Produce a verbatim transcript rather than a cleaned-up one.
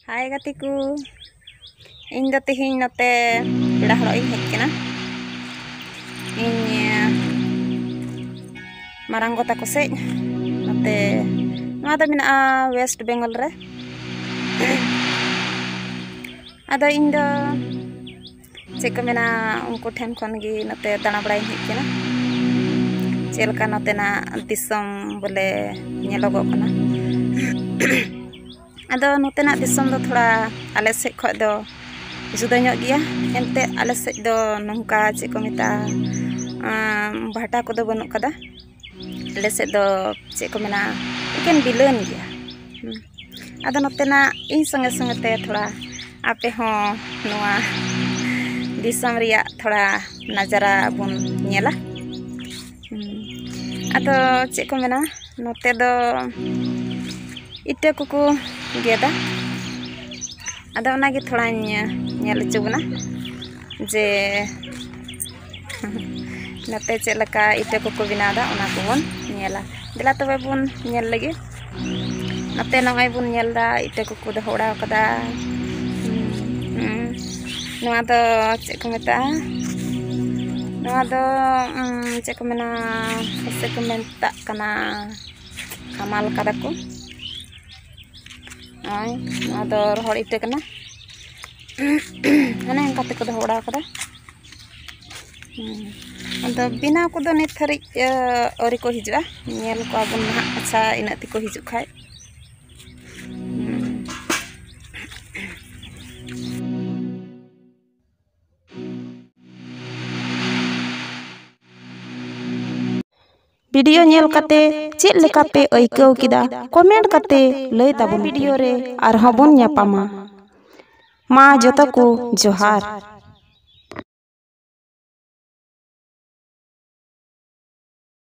ᱦᱟᱭ ᱜᱟᱛᱮ ᱠᱚ, ᱤᱧ ᱫᱚ ᱛᱮᱦᱮᱧ ᱱᱚᱛᱮ ᱯᱮᱲᱟ ᱦᱚᱲᱚᱜ ᱤᱧ ᱦᱮᱡ ᱠᱟᱱᱟ᱾ ᱤᱧ ᱢᱟᱨᱟᱝ ᱜᱚ ᱛᱟᱠᱚ ᱥᱮᱫ, ᱱᱚᱛᱮ ᱱᱚᱣᱟ ᱫᱚ ᱢᱮᱱᱟᱜᱼᱟ ᱳᱭᱮᱥᱴ ᱵᱮᱝᱜᱚᱞ ᱨᱮ᱾ ᱟᱫᱚ ᱤᱧ ᱫᱚ ᱪᱮᱫ ᱠᱚ ᱢᱮᱱᱟ, ᱩᱱᱠᱩ ᱴᱷᱮᱱ ᱠᱷᱚᱱ ᱜᱮ ᱱᱚᱛᱮ ᱫᱟᱬᱟ ᱵᱟᱲᱟᱭᱤᱧ ᱦᱮᱡ ᱠᱟᱱᱟ, ᱪᱮᱫ ᱞᱮᱠᱟ ᱱᱚᱛᱮᱱᱟᱜ ᱫᱤᱥᱚᱢ ᱵᱚᱞᱮ ᱧᱮᱞᱚᱜᱚᱜ ᱠᱟᱱᱟ᱾ ᱟᱫᱚ ᱱᱚᱛᱮᱱᱟᱜ ᱫᱤᱥᱚᱢ ᱫᱚ ᱛᱷᱚᱲᱟ ᱟᱞᱮ ᱥᱮᱫ ᱠᱷᱚᱱ ᱫᱚ ᱡᱩᱫᱟᱹ ᱧᱚᱜ ᱜᱮᱭᱟ᱾ ᱮᱱᱛᱮᱫ ᱟᱞᱮ ᱥᱮᱫ ᱫᱚ ᱱᱚᱝᱠᱟ ᱪᱮᱫ ᱠᱚ ᱢᱮᱛᱟᱜᱼᱟ, ᱟᱸ, ᱵᱷᱟᱴᱟ ᱠᱚᱫᱚ ᱵᱟᱹᱱᱩᱜ ᱠᱟᱫᱟ᱾ ᱟᱞᱮ ᱥᱮᱫ ᱫᱚ ᱪᱮᱫ ᱠᱚ ᱢᱮᱱᱟ, ᱮᱠᱮᱱ ᱵᱤᱞᱟᱹᱱ ᱜᱮᱭᱟ᱾ ᱦᱩᱸ᱾ ᱟᱫᱚ ᱱᱚᱛᱮᱱᱟᱜ ᱤᱧ ᱥᱚᱸᱜᱮ ᱥᱚᱸᱜᱮ ᱛᱮ ᱛᱷᱚᱲᱟ ᱟᱯᱮ ᱦᱚᱸ ᱱᱚᱣᱟ ᱫᱤᱥᱚᱢ ᱨᱮᱭᱟᱜ ᱛᱷᱚᱲᱟ ᱱᱟᱡᱟᱨᱟ ᱵᱚᱱ ᱧᱮᱞᱟ᱾ ᱦᱩᱸ᱾ ᱟᱫᱚ ᱪᱮᱫ ᱠᱚ ᱢᱮᱱᱟ, ᱱᱚᱛᱮ ᱫᱚ ᱤᱴᱟᱹ ᱠᱚᱠᱚ ᱜᱮᱫᱟ᱾ ᱟᱫᱚ ᱚᱱᱟᱜᱮ ᱛᱷᱚᱲᱟᱧ ᱧᱮᱞ ᱦᱚᱪᱚ ᱵᱚᱱᱟ ᱡᱮ ᱱᱚᱛᱮ ᱪᱮᱫ ᱞᱮᱠᱟ ᱤᱴᱟᱹ ᱠᱚᱠᱚ ᱵᱮᱱᱟᱣᱫᱟ, ᱚᱱᱟ ᱠᱚᱵᱚᱱ ᱧᱮᱞᱟ᱾ ᱫᱮᱞᱟ ᱛᱚᱵᱮ ᱵᱚᱱ ᱧᱮᱞ ᱞᱮᱜᱮ᱾ ᱱᱚᱛᱮ ᱱᱚᱜᱼᱚᱭ ᱵᱚᱱ ᱧᱮᱞᱫᱟ, ᱤᱴᱟᱹ ᱠᱚᱠᱚ ᱫᱚᱦᱚ ᱵᱟᱲᱟ ᱠᱟᱫᱟ᱾ ᱦᱩᱸ, ᱦᱩᱸ᱾ ᱱᱚᱣᱟ ᱫᱚ ᱪᱮᱫ ᱠᱚ ᱢᱮᱛᱟᱜᱼᱟ? ᱱᱚᱣᱟ ᱫᱚ, ᱩᱸ, ᱪᱮᱫ ᱠᱚ ᱢᱮᱱᱟ? ᱥᱮ ᱠᱚ ᱢᱮᱛᱟᱜ ᱠᱟᱱᱟ, ᱦᱟᱢᱟᱞ ᱠᱟᱫᱟ ᱠᱚ᱾ ᱱᱚᱜᱼᱚᱭ ᱱᱚᱣᱟ ᱫᱚ ᱨᱚᱦᱚᱲ ᱤᱴᱟᱹ ᱠᱟᱱᱟ᱾ ᱦᱟᱱᱮ ᱚᱱᱠᱟ ᱛᱮᱠᱚ ᱫᱚᱦᱚ ᱵᱟᱲᱟ ᱠᱟᱫᱟ᱾ ᱦᱩᱸ᱾ ᱟᱫᱚ ᱵᱮᱱᱟᱣ ᱠᱚᱫᱚ ᱱᱤᱛ ᱦᱟᱹᱨᱤᱡ, ᱮ, ᱟᱹᱣᱨᱤ ᱠᱚ ᱦᱤᱡᱩᱜᱼᱟ᱾ ᱧᱮᱞ ᱠᱚᱣᱟ ᱵᱚᱱ ᱱᱟᱦᱟᱜ, ᱟᱪᱪᱷᱟ, ᱤᱱᱟᱹᱜ ᱛᱮᱠᱚ ᱦᱤᱡᱩᱜ ᱠᱷᱟᱡ᱾ ᱦᱩᱸ᱾ ᱵᱷᱤᱰᱤᱭᱳ ᱧᱮᱞ ᱠᱟᱛᱮ ᱪᱮᱫ ᱞᱮᱠᱟ ᱯᱮ ᱟᱹᱭᱠᱟᱹᱣ ᱠᱮᱫᱟ? ᱠᱚᱢᱮᱱᱴ ᱠᱟᱛᱮ ᱞᱟᱹᱭ ᱛᱟᱵᱚᱱ ᱯᱮ᱾ ᱵᱷᱤᱰᱤᱭᱳ ᱨᱮ ᱟᱨᱦᱚᱸ ᱵᱚᱱ ᱧᱟᱯᱟᱢᱟ᱾ ᱢᱟ ᱡᱚᱛᱚ ᱠᱚ ᱡᱚᱦᱟᱨ᱾